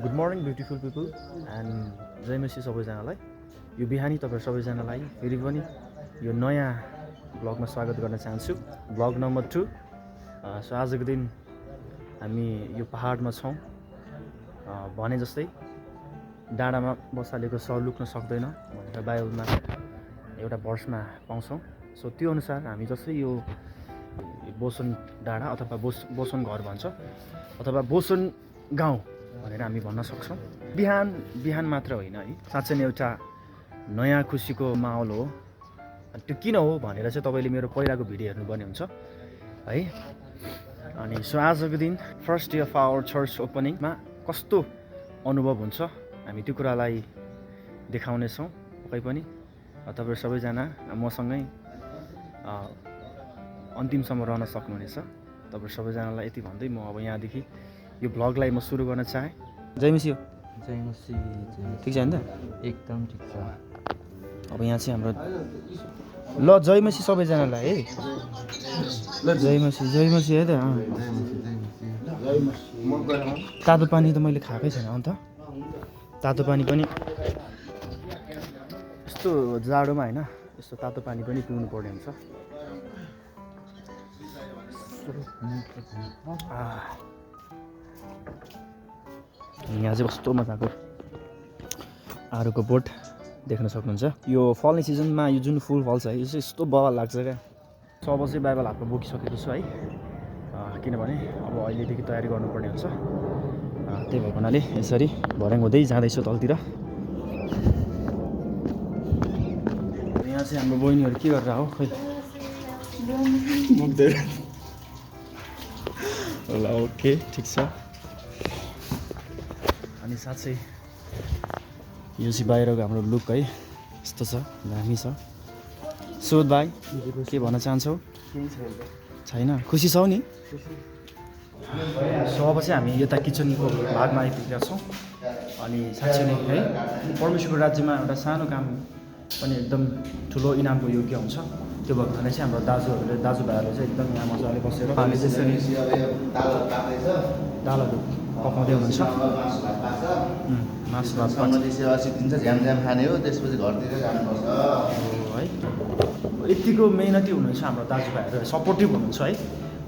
Good morning beautiful people and जय मसी सबैजनालाई। यो बिहानी तपाईँ सबैजनालाई फेरि पनि यो नयाँ ब्लगमा स्वागत गर्न चाहन्छु। Blog number 2। सो आजको दिन हामी यो पहाडमा छौँ। भने जस्तै डाँडामा बसालेको स लुक्न सक्दैन भनेर बाइबलमा एउटा भर्समा पाउँछौँ। सो त्यो अनुसार हामी जस्तै यो बोसन डाँडा अथवा बोसन घर भन्छ अथवा बोसन गाउँ भनेर हामी भन्न सक्छौँ। बिहान मात्र होइन है, साँच्चै नै एउटा नयाँ खुसीको माहौल हो। त्यो किन हो भनेर चाहिँ तपाईँले मेरो पहिलाको भिडियो हेर्नुपर्ने हुन्छ है। अनि सो आजको दिन first day of our church ओपनिङमा कस्तो अनुभव हुन्छ हामी त्यो कुरालाई देखाउनेछौँ। पक्कै पनि तपाईँहरू सबैजना मसँगै अन्तिमसम्म रहन सक्नुहुनेछ। तपाईँहरू सबैजनालाई यति भन्दै म अब यहाँदेखि यो भ्लगलाई म सुरु गर्न चाहेँ। जय मसी हो। जय मसी। ठिक छ नि त? एकदम ठिक छ। अब यहाँ चाहिँ हाम्रो ल जय मसी सबैजनालाई है। ल जय मसी है त। तातो पानी त मैले खाएकै छैन अन्त। तातो पानी पनि यस्तो जाडोमा होइन, यस्तो तातो पानी पनि पिउनु पर्ने हुन्छ। यहाँ चाहिँ कस्तो मजाको आरुको बोट देख्न सक्नुहुन्छ। यो फल्ने सिजनमा यो जुन फुल फल्छ है, यो चाहिँ यस्तो बवाल लाग्छ क्या। सो अब चाहिँ बाइबल हातमा बोकिसकेको छु है, किनभने अब अहिलेदेखि तयारी गर्नुपर्ने हुन्छ। त्यही भएको हुनाले यसरी भर्याङ हुँदै जाँदैछु तलतिर। यहाँ चाहिँ हाम्रो बहिनीहरू के गरेर हो खै ल ओके ठिक छ। अनि साँच्चै यो चाहिँ बाहिरको हाम्रो लुक है, यस्तो छ, दामी छ। सुध भाइ के भन्न चाहन्छौ? छैन, खुसी छौ नि? सो अब चाहिँ हामी यता किचनको भागमा आइपुगेका छौँ। अनि साँच्चै नै है परमेश्वरको राज्यमा एउटा सानो काम पनि एकदम ठुलो इनामको योग्य हुन्छ। त्यो भएको हुनाले चाहिँ हाम्रो दाजुभाइहरूले चाहिँ एकदम यहाँ मजाले बसेर दालहरू पकाउँदै हुनुहुन्छ। मासु भात सेवा सिकिन्छ, झ्याम खाने हो, त्यसपछि घरतिर जानुपर्छ है। यतिको मेहनती हुनुहुन्छ हाम्रो दाजुभाइहरू, सपोर्टिभ हुनुहुन्छ है।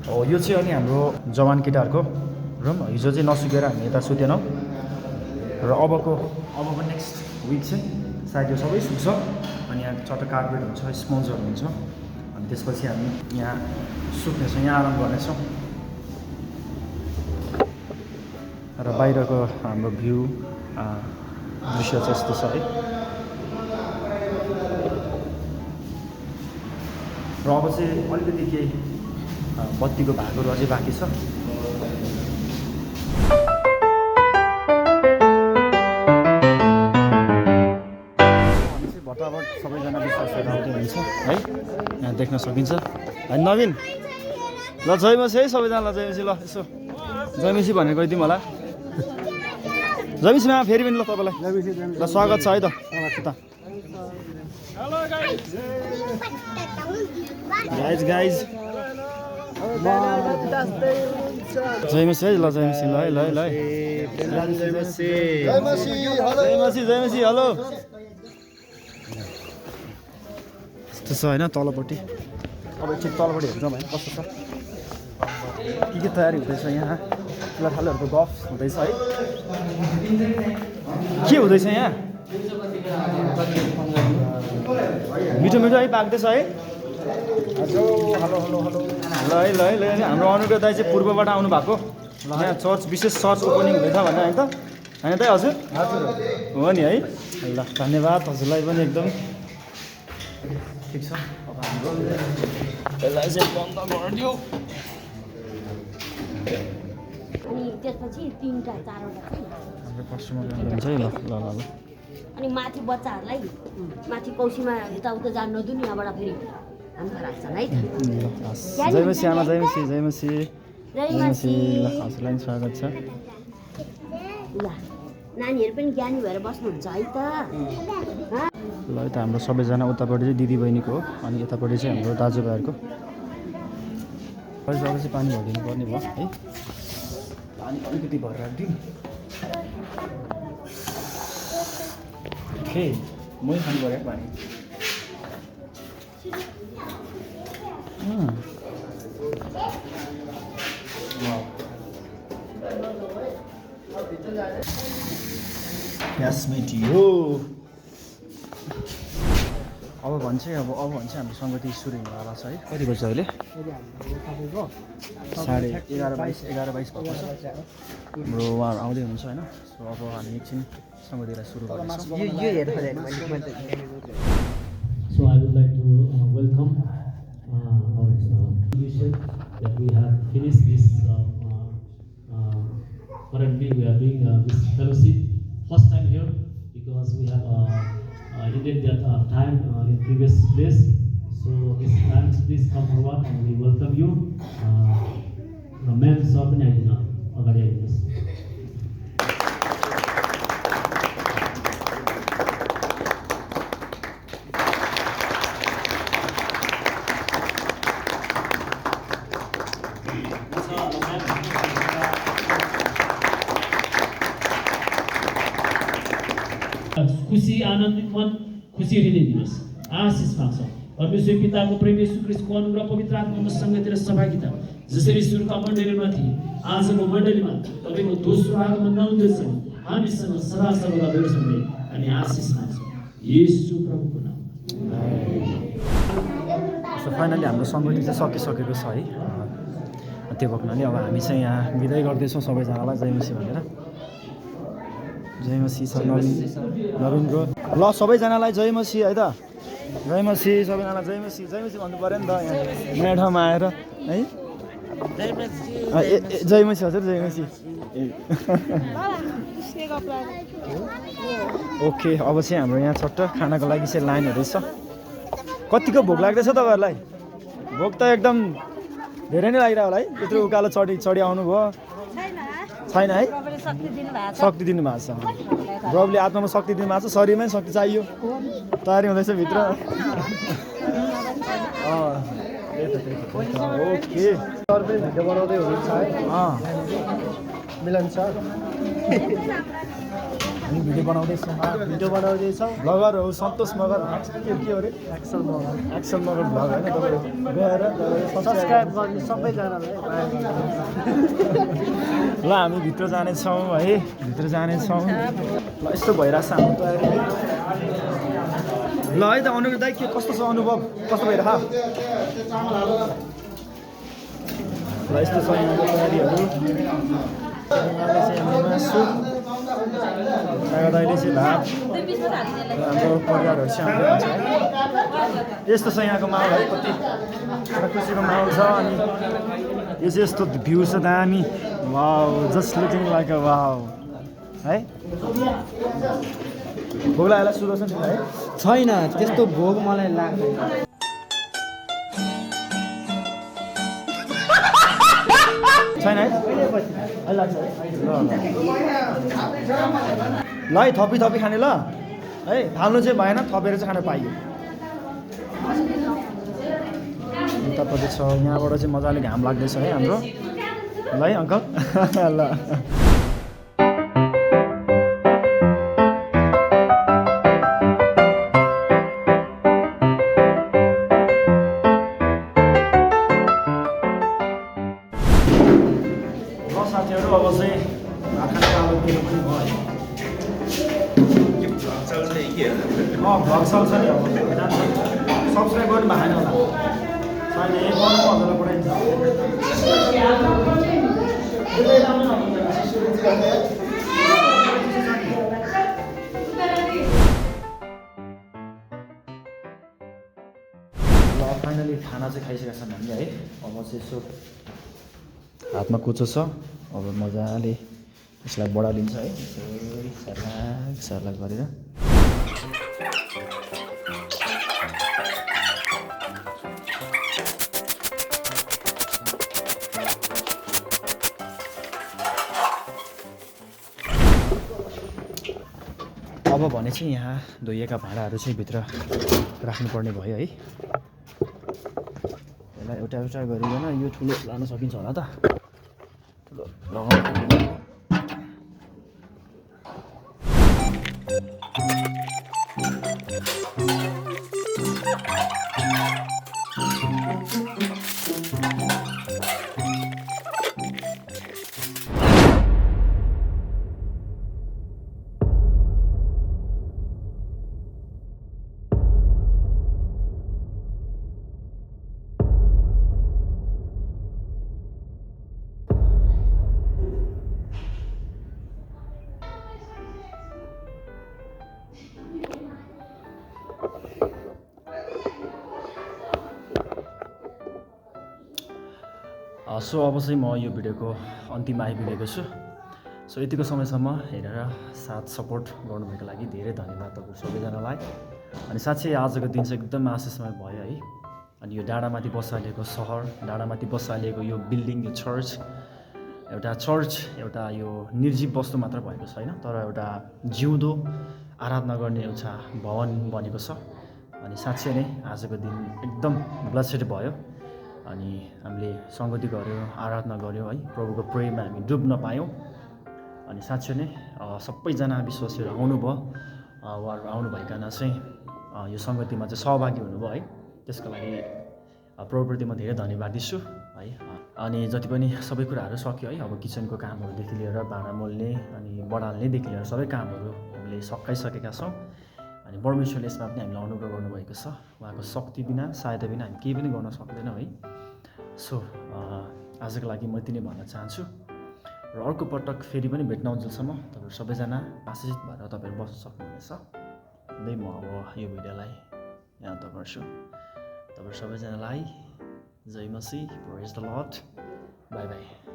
हो यो चाहिँ अनि हाम्रो जवान केटाहरूको रुम। हिजो चाहिँ नसुकेर हामी यता सुतेनौँ र अबको नेक्स्ट विक चाहिँ सायद यो सबै सुक्छ। अनि यहाँ चट्ट कार्पेट हुन्छ, स्पन्जहरू हुन्छ। अनि त्यसपछि हामी यहाँ सुत्नेछौँ, यहाँ आराम गर्नेछौँ। र बाहिरको हाम्रो भ्यू दृश्य चाहिँ यस्तो छ है। र अब चाहिँ अलिकति केही बत्तीको भागहरू अझै बाँकी छ। भटाभट सबैजना विश्वासहरू आउँदै हुन्छ है, यहाँ देख्न सकिन्छ। अनि नवीन ल जय मसी है सबैजनालाई। जय मसी। ल यसो जय मसी भनेर गइदिउँ होला। जय मसीमा फेरि पनि ल तपाईँलाई ल स्वागत छ है त। गाइज जय मसी है। ल जय मसी। ल है ल है ल है जय मसी हेलो। यस्तो छ होइन तलपट्टि। अब एकछिन तलपट्टि हेर्छौँ होइन कस्तो छ, के तयारी हुँदैछ यहाँ। ठुलाठालुहरूको गफ हुँदैछ है। के हुँदैछ यहाँ? मिठो मिठो है पाक्दैछ है। हेलो ल है ल है ल। हाम्रो अनुग्रह दाइ चाहिँ पूर्वबाट आउनु भएको। यहाँ चर्च विशेष चर्च ओपनिङ हुँदैछ भनेर होइन त? होइन त हजुर? हो नि है। ल धन्यवाद हजुरलाई पनि एकदम ठिक छ। अब हाम्रो यसलाई चाहिँ बन्द गरिदियो। अनि त्यसपछि 3टा 4वटा हाम्रो कस्टमर हुन्छ है। ल ल ल ल। अनि माथि बच्चाहरूलाई माथि कौसीमा यताउता जानु नदिनु, यहाँबाट फेरि हाम्रो राख्छन् है त। जय मसी आमा, जय मसी, जय मसी, जय मसी। ल हजुरलाई पनि स्वागत छ। ल नानीहरू पनि ज्ञानी भएर बस्नुहुन्छ है त। ल यता हाम्रो सबैजना उतापट्टि चाहिँ दिदी बहिनीको हो, अनि यतापट्टि चाहिँ हाम्रो दाजुभाइहरूको। अब चाहिँ पानी भरिदिनु पर्ने भयो है। पानी अलिकति भरेर राखिदिउँ। ओके मै खानु पऱ्यो पानी क्लासमेट हो अब भन्छ हाम्रो सङ्गति सुरु हुनेवाला छ है कति बज्छ अहिले 11:22 भएको छ हाम्रो उहाँहरू आउँदै हुनुहुन्छ होइन सो अब हामी एकछिन सङ्गतिलाई सुरु गर्नेछौँ So I would like to welcome our institution that we have finished this. Currently, we are doing this fellowship first time here because we have ended that time in previous place. So this time, please come forward and we welcome you. Ma'am, Sabina, agadi आइदिनुहोस्. खुसी आनन्दित मन खुसी हृदय दिनुहोस् आशिष माग्छौँ परमेश्वर पिताको प्रेम यीशु ख्रीष्टको अनुग्रह पवित्र आत्माको सङ्गति र सहभागिता जसरी सुरुका मण्डलीमा थिए आजको मण्डलीमा तपाईँको दोस्रो आगमन नहुँदैछन् हामीसँग सदा सर्वदा भेट्छौँ अनि आशिष माग्छौँ येशू प्रभुको नाम सो फाइनली हाम्रो सङ्गति चाहिँ सकिसकेको छ है त्यो भएकोले अब हामी चाहिँ यहाँ बिदाई गर्दैछौँ सबैजनालाई जय मसी भनेर जय मसी सर नवीनको ल सबैजनालाई जय मसी है त जय मसी सबैजनालाई जय मसी भन्नु पऱ्यो नि त यहाँ नयाँ ठाउँमा आएर है जय मसी हजुर जय मसी ओके अब चाहिँ हाम्रो यहाँ छट्ट खानाको लागि चाहिँ लाइनहरू छ कतिको भोक लाग्दैछ तपाईँहरूलाई भोक त एकदम धेरै नै लागिरहेको होला है त्यत्रो उकालो चढी आउनुभयो छैन है शक्ति दिनुभएको छ प्रभुले आत्मामा शक्ति दिनुभएको छ शरीरमै शक्ति चाहियो तयारी हुँदैछ भित्र ओके भिडियो बनाउँदै हुनुहुन्छ है मिलन सर हामी भिडियो बनाउँदैछौँ ब्लगर हो सन्तोष मगर के अरे एक्सल मगर ब्लग होइन तपाईँ गएर सब्सक्राइब गर्नु सबैजनालाई ल हामी भित्र जानेछौँ है भित्र जानेछौँ ल यस्तो भइरहेछ हाम्रो तयारी ल है त अनुरोध दाइ के कस्तो छ अनुभव कस्तो भइरह ल यस्तो छ यहाँको तयारीहरू मासु दाइले चाहिँ भात हाम्रो परिवारहरू चाहिँ आउँदै हुन्छ यस्तो छ यहाँको माहौल है कति खुसीको माहौल छ अनि यो चाहिँ यस्तो भ्यू छ दामी wow just looking like a wow है भोग लागेर सुदर्शन है छैन त्यस्तो भोग मलाई लाग्दैन छैन है ल है थपी खाने ल है फाल्नु चाहिँ भएन थपेर चाहिँ खान पाइयो उतापट्टि छ यहाँबाट चाहिँ मजाले घाम लाग्दैछ है हाम्रो ल है अङ्कल ल साथीहरू अब चाहिँ भात खाने काम दिनु पनि भयो है भ्लग चल्छ नि अब सब्सक्राइब गर्नु भएन होला छैन एक गर्नु हजुरलाई पठाइन्छ ल फाइनली खाना चाहिँ खाइसकेका छन् हामीले है अब चाहिँ यसो हातमा कुचो छ अब मजाले यसलाई बढालिन्छ है सर्लाक गरेर अब भने चाहिँ यहाँ धोइएका भाँडाहरू चाहिँ भित्र राख्नुपर्ने भयो है यसलाई एउटा गरिकन यो ठुलो लान सकिन्छ होला त सो अब चाहिँ म यो भिडियोको अन्तिममा आइपुगेको छु। सो यतिको समयसम्म हेरेर साथ सपोर्ट गर्नुभएको लागि धेरै धन्यवाद तपाईँहरू सबैजनालाई। अनि साँच्चै आजको दिन चाहिँ एकदम आशिषमय भयो है। अनि यो डाँडामाथि बसालिएको सहर, डाँडामाथि बसालिएको यो बिल्डिङ, यो चर्च, एउटा यो निर्जीव वस्तु मात्र भएको छैन, तर एउटा जिउँदो आराधना गर्ने एउटा भवन बनेको छ। अनि साँच्चै नै आजको दिन एकदम ब्लेस्ड भयो। अनि हामीले सङ्गति गऱ्यौँ, आराधना गऱ्यौँ है, प्रभुको प्रेममा हामी डुब्न पायौँ। अनि साँच्चै नै सबैजना विश्वासीहरू आउनुभयो, उहाँहरू आउनुभइकन चाहिँ यो सङ्गतिमा चाहिँ सहभागी हुनुभयो है। त्यसको लागि प्रभुप्रति म धेरै धन्यवाद दिन्छु है। अनि जति पनि सबै कुराहरू सक्यो है, अब किचनको कामहरूदेखि लिएर भाँडा मोल्ने अनि बढाल्नेदेखि लिएर सबै कामहरू हामीले सकाइसकेका छौँ। अनि परमेश्वरले यसमा पनि हामीलाई अनुग्रह गर्नुभएको छ। उहाँको शक्ति बिना, सहायता बिना हामी केही पनि गर्न सक्दैनौँ है। सो आजको लागि म यति नै भन्न चाहन्छु र अर्को पटक फेरि पनि भेट्न आउँछुसम्म तपाईँहरू सबैजना आशिषित भएर तपाईँहरू बस्न सक्नुहुनेछ भन्दै म अब यो भिडियोलाई यहाँ अन्त गर्छु। तपाईँहरू सबैजनालाई जय मसीह, प्रेज द लर्ड, बाई बाई।